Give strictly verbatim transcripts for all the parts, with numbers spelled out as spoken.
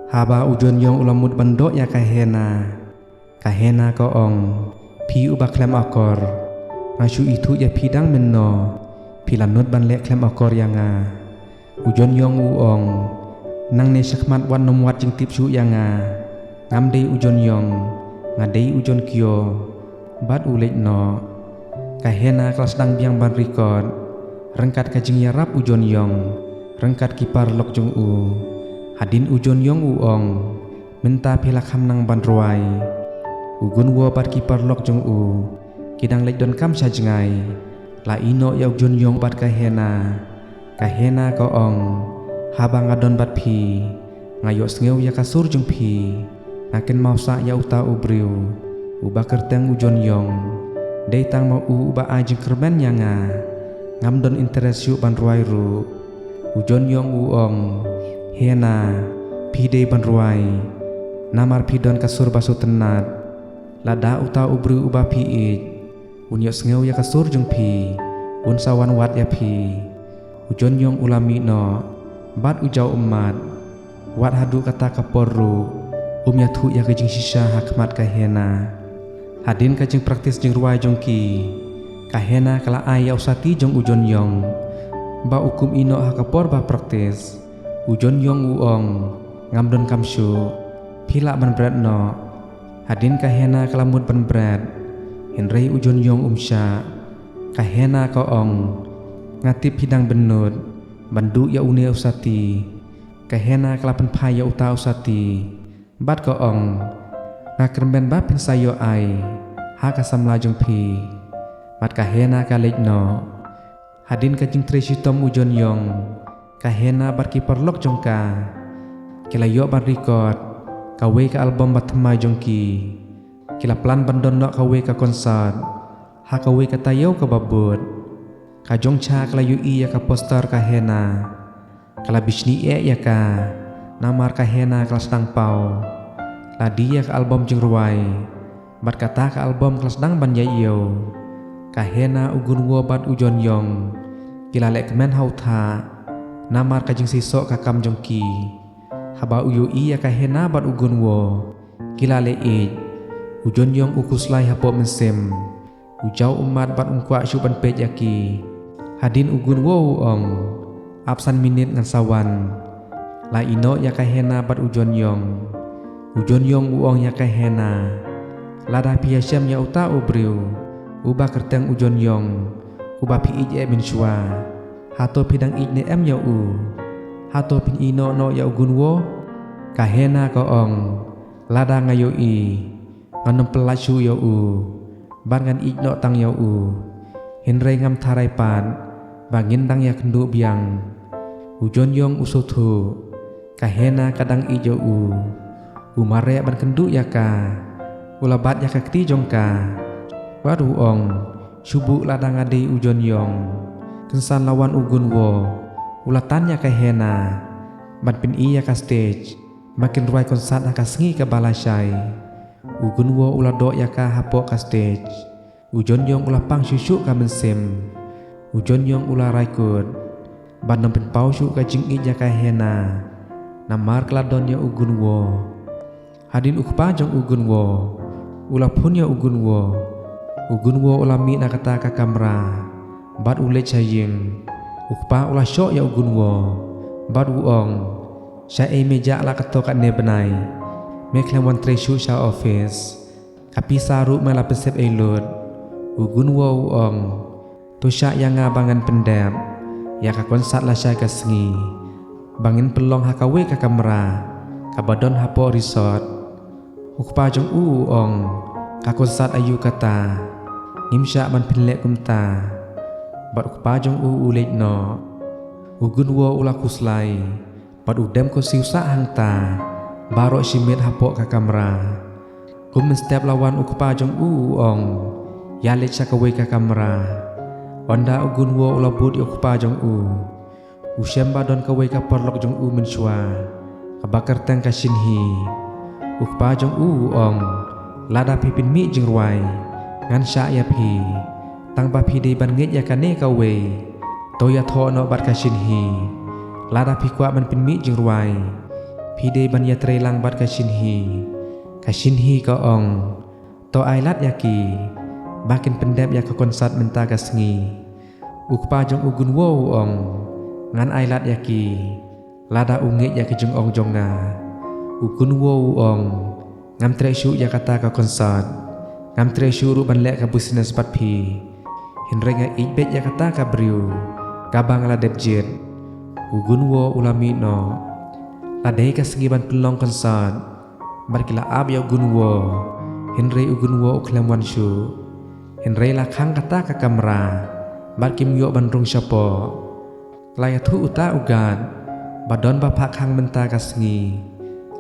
Haba u John Yong u la mut ban doh ïa ka Hena, ka Hena ka ong, phi uba khlem akor, nga shu ithuh ïa phi dang mynno, phi la nud ban leh khlem akor ïa nga. U John Yong u ong, nangne shakhmat wat nym wad jingtip shuh ïa nga. Ngam dei u John Yong, nga dei u John Kyo. Bad u leit noh. Ka Hena ka la sdang biang ban record ryngkat ka jingïarap u John Yong, ryngkat ki paralok jong u. Hadien u John Yong u ong, mynta phi la kham nang ban rwai. U Gun Wo bad ki paralok jong u ki dang leit donkam sha jngai. La ïeh noh ïa u John Yong bad ka Hena. Ka Hena ka ong, haba nga don bad phi, nga ïohsngew ïa ka sur jong phi. Nga kynmaw sah ïa uta u briew uba kyrteng u John Yong. Dei tang ma u uba ai jingkyrmen ïa nga. Ngam don interest shuh ban rwai ruh. U John Yong u ong, Hena, phi dei ban rwai. Namar phi don ka sur ba sngewtynnat. Lada uta u briew uba phi ïeit un ïohsngew ïa ka sur jong phi, un sa wan wad ïa phi. U John Yong u la mih noh bad u jaw ummat. Wat haduh kata ka por ruh um ïathuh ïa ka jingshisha ha khmat ka Hena. Hadien ka jingpraktis jingrwai jong ki, ka Hena ka la ai ïa u sati jong u John Yong ba u kum ïeh noh ha ka por ba praktis. U John Yong u ong, ngam donkam shuh, phi lah ban bret noh. Hadien ka Hena ka la mut ban bret, hynrei u John Yong um shah. Ka Hena ka ong, nga tip phi dang bynnud ban duh ïa une u sati. Ka Hena ka la pynphai ïa uta u sati bad ka ong, nga kyrmen ba phin sa ïoh ai ha ka samla jong phi. Bad ka Hena ka leit noh. Hadien ka jingtrei shitom u John Yong, ka Hena bad ki paralok jong ka ki la ïoh ban record kawei ka album ba thymmai jong ki. Ki la plan ban don noh kawei ka concert ha kawei ka taïew kaba bud. Ka Jong Cha ka la ïohi ïa ka poster ka Hena. Ka la bishni eh ïa ka, namar ka Hena ka la sdang paw. La die ïa ka album jingrwai, bad kata ka album ka la sdang ban ïaid ïew. Ka Hena, u Gun Wo bad u John Yong ki la leh kmen ha u thah namar ka jingseisoh ka kam jong ki. Haba u ïohi ïa ka Hena bad u Gun Wo ki la leh ïeit, u John Yong u khuslai hapoh mynsiem. U jaw ummat bad um kwah shuh ban peit ïa ki. Hadien u Gun Wo u ong, ap san minit ngan sa wan. La ïeh noh ïa ka Hena bad u John Yong. U John Yong u ong ïa ka Hena, lada phi ïashem ïa uta u briew uba kyrteng u John Yong, uba phi ïeit eh mynshuwa, hato phi dang ïeit ne em ïa u? Hato phin ïeh noh noh ïa u Gun Wo? Ka Hena ka ong, lada nga ïohi, ngan ym pyllait shuh ïa u bad ngan ïeit noh tang ïa u. Hynrei ngam tharai pat ba ngin dang ïakynduh biang. U John Yong u sngewthuh ka Hena ka dang ïeit ïa u. U mareh ban kynduh ïa ka. U la bat ïa ka kti jong ka bad u ong, shu buh lada nga dei u John Yong. Kynsan la wan u Gun Wo, u la tan ïa ka Hena ban pyni ïa ka stage ba kin rwai konsat ha ka sngi kaba lashai. U Gun Wo u la doh ïa ka hapoh ka stage. U John Yong u la pang shuh shuh ka mynsiem. U John Yong u la rai kut ban ym pynpaw shuh ka jingïeit ïa ka Hena namar ka la don ïa u Gun Wo. Hadien u kpa jong u Gun Wo u la phone ïa u Gun Wo. U Gun Wo u la mih na kata ka kamra bad u leit sha ïing. U kpa u la shoh ïa u Gun Wo bad u ong, shaei me jah la kato katne bnai? Me khlem wan trei shuh sha office. Ka pisa ruh me la pynsep ei lut. U Gun Wo u ong, to shah ïa nga ba ngan pyndep ïa ka konsat lashai ka sngi ba ngin pynlong ha kawei ka kamra kaba don hapoh resort. U kpa jong u u ong, ka konsat aïu kata? Ngim shah ban pynleh kumta. Bad u kpa jong u u leit noh. U Gun Wo u la khuslai bad u dem ko siewsah hangta baroh shi miet hapoh ka kamra. Kum mynstep la wan u kpa jong u u ong, ïa leit sha kawei ka kamra. Ynda u Gun Wo u la bud ïa u kpa jong u, u shem ba don kawei ka paralok jong u mynshuwa kaba kyrteng ka Shin Hee. U kpa jong u u ong, lada phi pynmih jingrwai ngan shah ïa phi. Tang ba phi dei ban ngeit ïa kane kawei. To ïathoh noh bad ka Shin Hee. Lada phi kwah ban pynmih jingrwai, phi dei ban ïatrei lang bad ka Shinhee. Ka Shinhee ka ong, to ai lad ïa ki ba kin pyndep ïa ka concert mynta ka sngi. U kpa jong u Gunwo u ong, ngan ai lad ïa ki lada u ngeit ïa ka jingong jong nga. U Gunwo u ong, ngam treh shuh ïa kata ka concert, ngam treh shuh ruh ban leh ka business bad phi. Hynrei nga ïeit beit ïa kata ka briew kaba nga la dep jied. U Gunwo u la mih noh. La dei ka sngi ban pynlong concert bad ki la ap ïa u Gunwo, hynrei u Gunwo u khlem wan shuh. Hynrei la khang kata ka kamra bad kim ïoh ban rung shapoh. La ïathuh uta u guard ba don ba phah khang mynta ka sngi.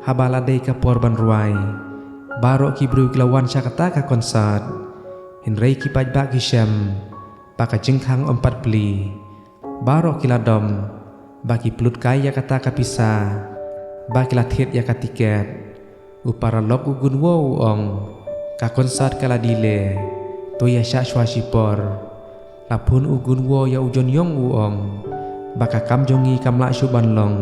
Haba la dei ka por ban rwai, baroh ki briew ki la wan sha kata ka concert. Hynrei ki paidbah ki shem ba ka jingkhang ym pat plie. Baroh ki la dom ba ki pynlut kai ïa kata ka pisa ba ki la thied ïa ka tiket. U paralok u Gunwo u ong, ka concert ka la delay, to ïa shah shuwa shipor. La phone u Gunwo ïa u Jeonyong u ong, ba ka kam jong ngi kam lah shuh ban long.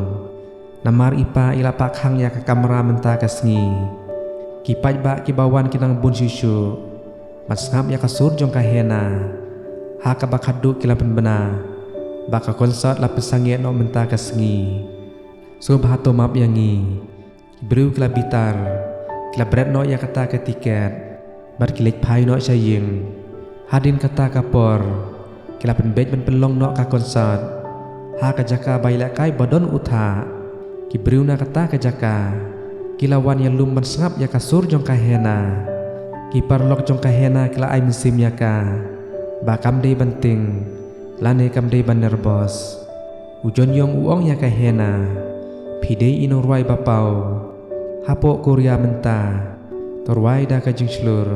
Namar i pa i la phah khang ïa ka kamra mynta ka sngi. Ki paidbah kiba wan ki nang bun shuh shuh ban sngap ïa ka sur jong ka Hena. Ha kaba khadduh ki la pynbna ba ka concert la pynsangeh noh mynta ka sngi. Sngewbha to map ïa ngi. Ki briew ki la bitar, ki la bret noh ïa kata ka tiket bad ki leit phai noh sha ïing. Hadien kata ka por ki la pynbeit ban pynlong noh ka concert ha ka jaka ba ïalehkai ba don u thah. Ki briew na kata ka jaka ki la wan ïalum ban sngap ïa ka sur jong ka Hena. Ki paralok jong ka Hena ki la ai mynsiem ïa ka ba kam dei ban tieng lane kam dei ban nervous. U Jeonyong u ong ïa ka Hena, phi dei i nongrwai ba paw hapoh Korea mynta, to rwai da ka jingshlur.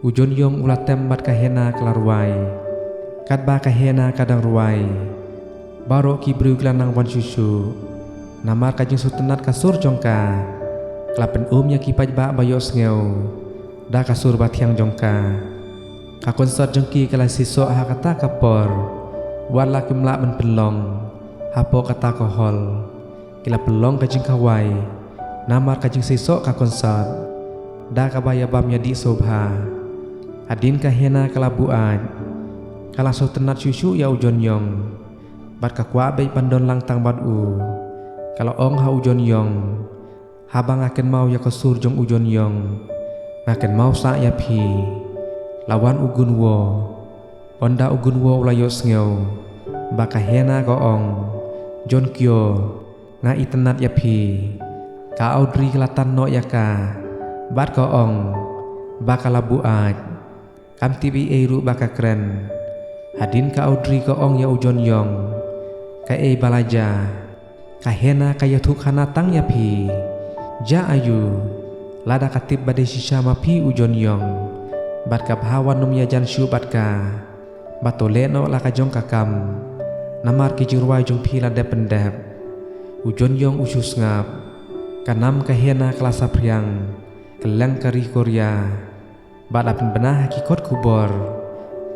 U Jeonyong u la tem bad ka Hena ka la rwai. Katba ka Hena ka dang rwai, baroh ki briew ki la nang wan shuh shuh. Namar ka jingsngewtynnat ka sur jong ka, ka la pyn-um ïa ki paidbah ba ïohsngew da ka sur ba thiang jong ka. Ka concert jong ki ka la seisoh ha kata ka por, wat la kim lah ban pynlong hapoh kata ka hall. Ki la pynlong ka jingkhawai namar ka jingseisoh ka concert da kaba ïa bam ïa dih sngewbha. Hadien ka Hena ka la buaid, ka la sngewtynnat shuh shuh ïa u Jeonyong bad ka kwah beit ban don lang tang bad u. Ka la ong ha u Jeonyong, haba nga kynmaw ïa ka sur jong u Jeonyong, nga kynmaw sah ïa phi. La wan u Gunwo. Ynda u Gunwo u la ïohsngew ba ka Hena ka ong, Jeonkyo, nga itynnat ïa phi. Ka Audrey ka la tan noh ïa ka bad ka ong ba ka la buaid. Kam tip ei ei ruh ba ka kren. Hadien ka Audrey ka ong ïa u Jeonyong, kaei ba la jia? Ka Hena ka ïathuh khana tang ïa phi. Jia aïu? Lada ka tip ba dei shisha ma phi u Jeonyong, bad ka bha wat nym ïajan shuh bad ka. Ba to leh noh la ka jong ka kam, namar ki jingrwai jong phi la dep pyndep. U Jeonyong u shu sngap. Ka nam ka Hena ka la saphriang kylleng ka ri Korea. Bad la pynbna ha ki kot khubor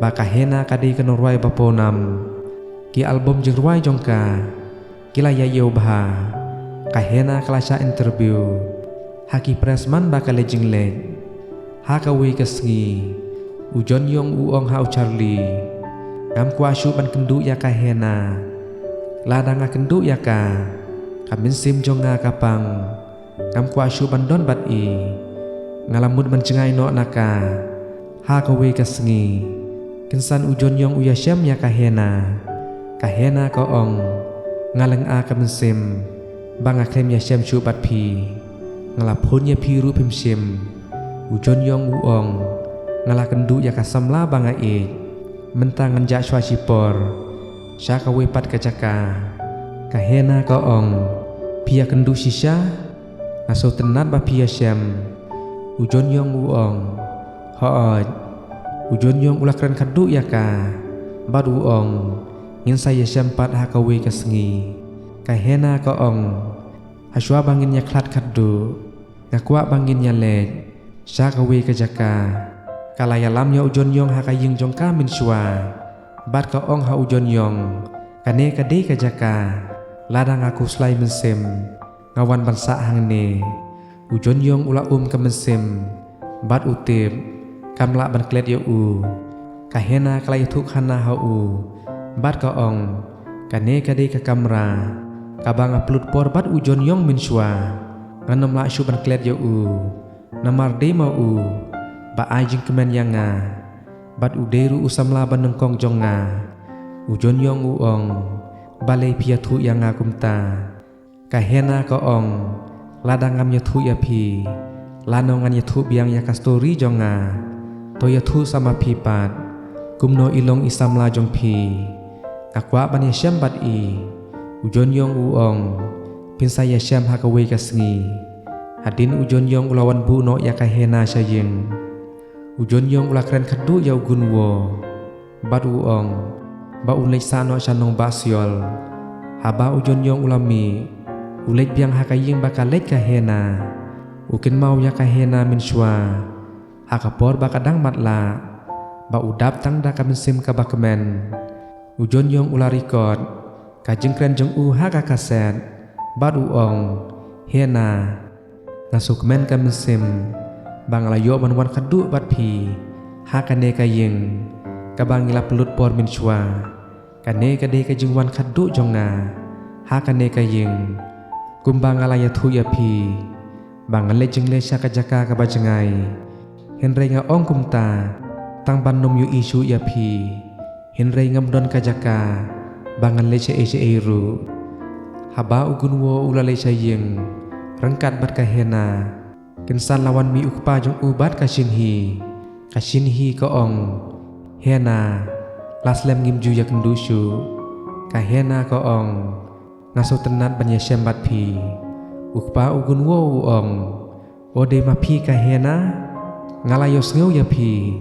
ba ka Hena ka dei ka nongrwai ba pawnam. Ki album jingrwai jong ka ki la ïa ïew bha. Ka Hena ka la shah interview ha ki press man ba ka leit jingleit. Ha kawei ka sngi, u Jeonyong u ong ha u Charlie, ngam kwah shuh ban kynduh ïa ka Hena. Lada nga kynduh ïa ka, ka mynsiem jong nga ka pang. Ngam kwah shuh ban don bad i. Nga la mut ban jngai noh na ka. Ha kawei ka sngi, kynsan u Jeonyong u ïashem ïa ka Hena. Ka Hena ka ong, nga lynga ka mynsiem ba nga khlem ïashem shuh bad phi. Nga la phone ïa phi ruh phim shim. U Jeonyong u ong, nga la kynduh ïa ka samla ba nga ïeit. Mynta ngan jah shuwa shipor sha kawei pat ka jaka. Ka Hena ka ong, phi ïakynduh shisha? Nga sngewtynnat ba phi ïashem. U Jeonyong u ong, hooid. U Jeonyong u la kren khatduh ïa ka bad u ong, ngin sa ïashem pat ha kawei ka sngi. Ka Hena ka ong, hashuwa ba ngin ïakhlad khatduh, nga kwah ba ngin ïaleit sha kawei ka jaka. Ka la ïalam ïa u Jeonyong ha ka ïing jong ka mynshuwa bad ka ong ha u Jeonyong, kane ka dei ka jaka. Lada nga khuslai mynsiem, nga wan ban sah hangne. U John Yong u la um ka mynsiem bad u tip kam lah ban klet ïa u. Ka Hena ka la ïathuh khana ha u bad ka ong, kane ka dei ka kamra kaba nga pynlut por bad u John Yong mynshuwa. Ngan ym lah shuh ban klet ïa u namar dei ma u ba ai jingkmen ïa nga bad u dei ruh u samla ba nyngkong jong nga. U John Yong u ong, balei phi ïathuh ïa nga kumta? Ka Hena ka ong, lada ngam ïathuh ïa phi, lano ngan ïathuh biang ïa ka story jong nga? To ïathuh sa ma phi pat, kumno i long i samla jong phi? Nga kwah ban ïashem bad i. U John Yong u ong, phin sa ïashem ha kawei ka sngi. Hadien u John Yong u la wan buh noh ïa ka Hena sha ïing. U John Yong u la kren khadduh ïa u Gun Wo bad u ong ba un leit sah noh sha nongbah Seoul. Haba u John Yong u la mih, u leit biang ha ka ïing ba ka leit ka Hena. U kynmaw ïa ka Hena mynshuwa ha ka por ba ka dang matlah, ba u dap tang da ka mynsiem kaba kmen. U John Yong u la record ka jingkren jong u ha ka kaset bad u ong, Hena, nga sngewkmen ka mynsiem ba nga la ïoh ban wan khadduh bad phi ha kane ka ïing kaba ngi la pynlut por mynshuwa. Kane ka dei ka jingwan khadduh jong nga ha kane ka ïing. Kumba nga la ïathuh ïa phi ba ngan leit jingleit sha ka jaka kaba jngai, hynrei nga ong kumta tang ban ym ïohi shuh ïa phi. Hynrei ngam don ka jaka ba ngan leit shaei shaei ruh. Haba u Gun Wo u la leit sha ïing ryngkat bad ka Hena, kynsan la wan mih u kpa jong u bad ka Shin Hee. Ka Shin Hee ka ong, Hena, la slem ngim ju ïakynduh shuh. Ka Hena ka ong, nga sngewtynnat ban ïashem bad phi. U kpa u Gun Wo u ong, o dei ma phi ka Hena? Nga la ïohsngew ïa phi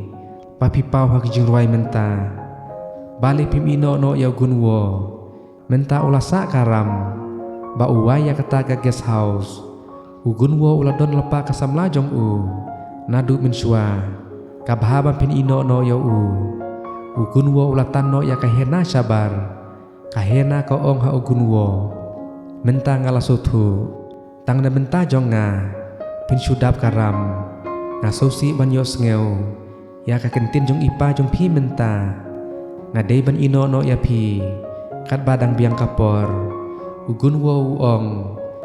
ba phi paw ha ki jingrwai mynta. Balei phim ïehnoh noh ïa u Gun Wo? Mynta u la sah ka ram ba u wai ïa kata ka guest house. U Gun Wo u la don lypa ka samla jong u naduh mynshuwa. Ka bha ba phin ïehnoh noh ïa u. U Gun Wo u la tan noh ïa ka Hena shabar. Ka Hena ka ong ha u Gun Wo, mynta nga la sngewthuh. Tang na mynta jong nga phin shu dap ka ram. Nga sngewsih ban ïohsngew ïa ka ktien jong i pa jong phi mynta. Nga dei ban ïehnoh noh ïa phi katba dang biang ka por. U Gun Wo u ong,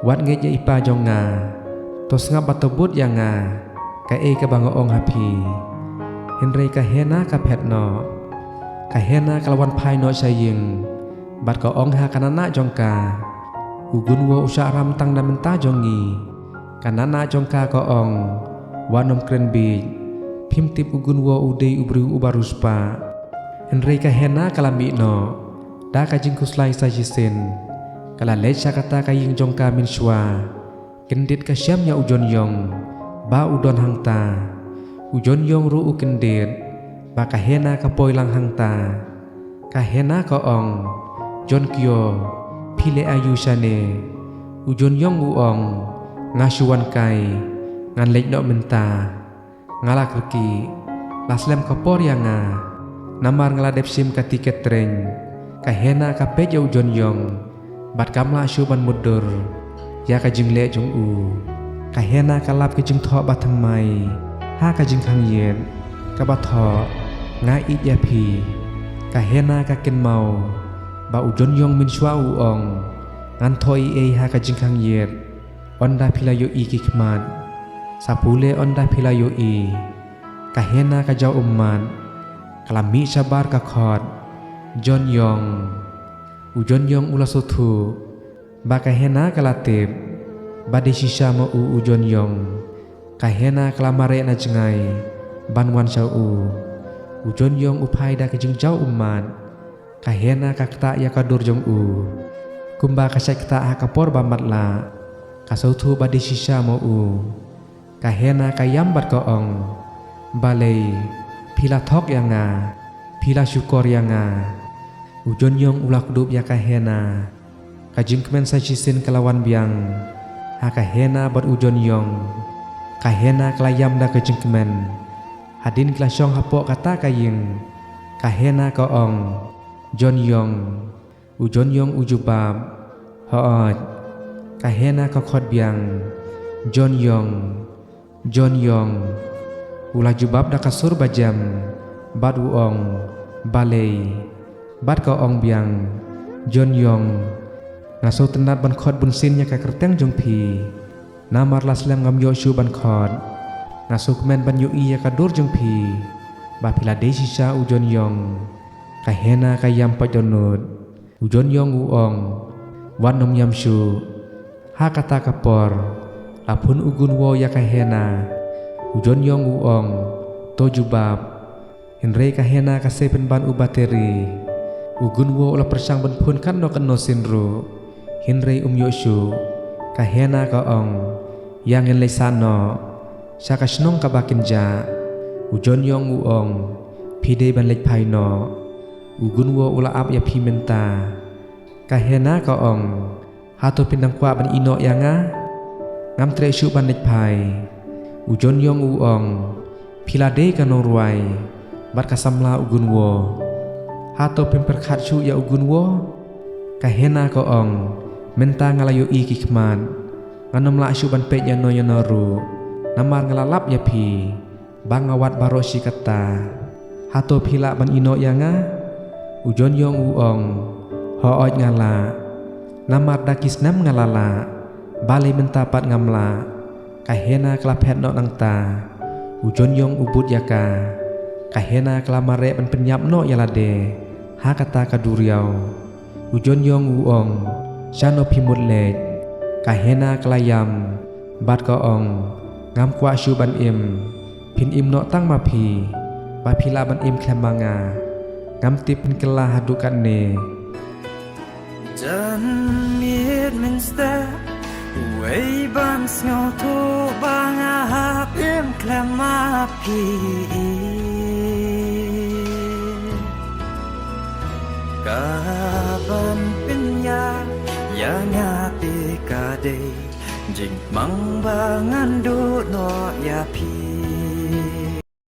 wat ngeit ïa i pa jong nga. To sngap bad to bud ïa nga kaei kaba nga ong ha phi. Hynrei ka Hena ka phet noh. Ka Hena ka la wan phai noh sha ïing bad ka ong ha ka nanah jong ka, u Gun Wo u shah ram tang na mynta jong ngi. Ka nanah jong ka ka ong, wat nym kren bieit. Phim tip u Gun Wo u dei u briew uba riewspah. Hynrei ka Hena ka la mih noh da ka jingkhuslai sa shisien. Ka la leit sha kata ka ïing jong ka mynshuwa. Kyndit ka shem ïa u John Yong ba u don hangta. U John Yong ruh u kyndit ba ka Hena ka poi lang hangta. Ka Hena ka ong, John Kyo, phi leh aïu shane? U John Yong u ong, nga shu wan kai, ngan leit noh mynta. Nga la kyrkieh, la slem ka por ïa nga. Namar nga la dep shim ka tiket train. Ka Hena ka peit ïa u John Yong bad kam lah shuh ban mutdur ïa ka jingleh jong u. Ka Hena ka lap ka jingthoh ba thymmai ha ka jingkhang ïit, kaba thoh, nga ïeit ïa phi. Ka Hena ka kynmaw ba u John Yong mynshuwa u ong, ngan thoh ei ei ha ka jingkhang ïit ynda phi la ïohi ki khmat. Sa pule ynda phi la ïohi. Ka Hena ka jaw ummat, ka la mih shabar ka khot, John Yong. U John Yong u la sngewthuh ba ka Hena ka la tip ba dei shisha ma u u John Yong. Ka Hena ka la mareh na jngai ban wan sha u. U John Yong u phai da ka jingjaw ummat. Ka Hena ka ktah ïa ka dur jong u kumba ka shait ktah ha ka por ba matlah. Ka sngewthuh ba dei shisha ma u. Ka Hena ka ïam bad ka ong, balei phi la thok ïa nga, phi la shukor ïa nga? U John Yong u la kdup ïa ka Hena. Ka jingkmen sa shisien ka la wan biang ha ka Hena bad u John Yong. Ka Hena ka la ïam da ka jingkmen. Hadien ki la shong hapoh kata ka ïing, ka Hena ka ong, John Yong. U John Yong u jubab, hooid. Ka Hena ka khot biang, Jonyong, Jonyong. U la jubab da ka sur bajem bad u ong, Balei? Bad ka ong biang, Jonyong, nga sngewtynnat ban khot bunsien ïa ka kyrteng jong phi. Namar la slem ngam ïoh shuh ban khot, nga sngewkmen ban ïohi ïa ka dur jong phi, ba phi la dei shisha u Jonyong. Ka Hena ka ïam paitdohnud. U Jonyong u ong, wat nym ïam shuh. Ha kata ka por la phone u Gunwo ïa ka Hena. U Jonyong u ong, to jubab. Hynrei ka Hena ka sei pynban u battery. U Gunwo u la pyrshang ban phone katno katno sien ruh, hynrei um ïoh shuh. Ka Hena ka ong, ïa ngin leit sah noh sha ka shnong kaba kynjah. U Jonyong u ong, phi dei ban leit phai noh. U Gunwo u la ap ïa phi mynta. Ka Hena ka ong, hato phin dang kwah ban ïehnoh ïa nga? Ngam treh shuh ban leit phai. U Jonyong u ong, phi la dei ka nongrwai bad ka samla u Gunwo. Hato phim pyrkhat shuh ïa u Gunwo? Ka Hena ka ong, mynta nga la ïohi ki khmat. Ngan nym lah shuh ban peit ïano ïano ruh, namar nga la lap ïa phi ba nga wad baroh shi katta. Hato phi lah ban ïehnoh ïa nga? U Jonyong u ong, hooid nga lah. Namar da ki snem nga la lah, balei mynta pat ngam lah? Ka Hena ka la phet noh nangta. U Jonyong u bud ïa ka. Ka Hena ka la mareh ban pynïap noh ïa lade ha kata ka duriaw. U Jonyong u ong, shano phi mut leit? Ka Hena ka la ïam bad ka ong, ngam kwah shuh ban im. Phin im noh tang ma phi, ba phi lah ban im khlem ma nga. Ngam tip phin kylla haduh katne. Jan miet mynstep, uei ban sngewthuh ba nga hap im khlem ma phi. Ka ban pynïap ïa nga te ka dei jingmang ba ngan duh noh ïa phi.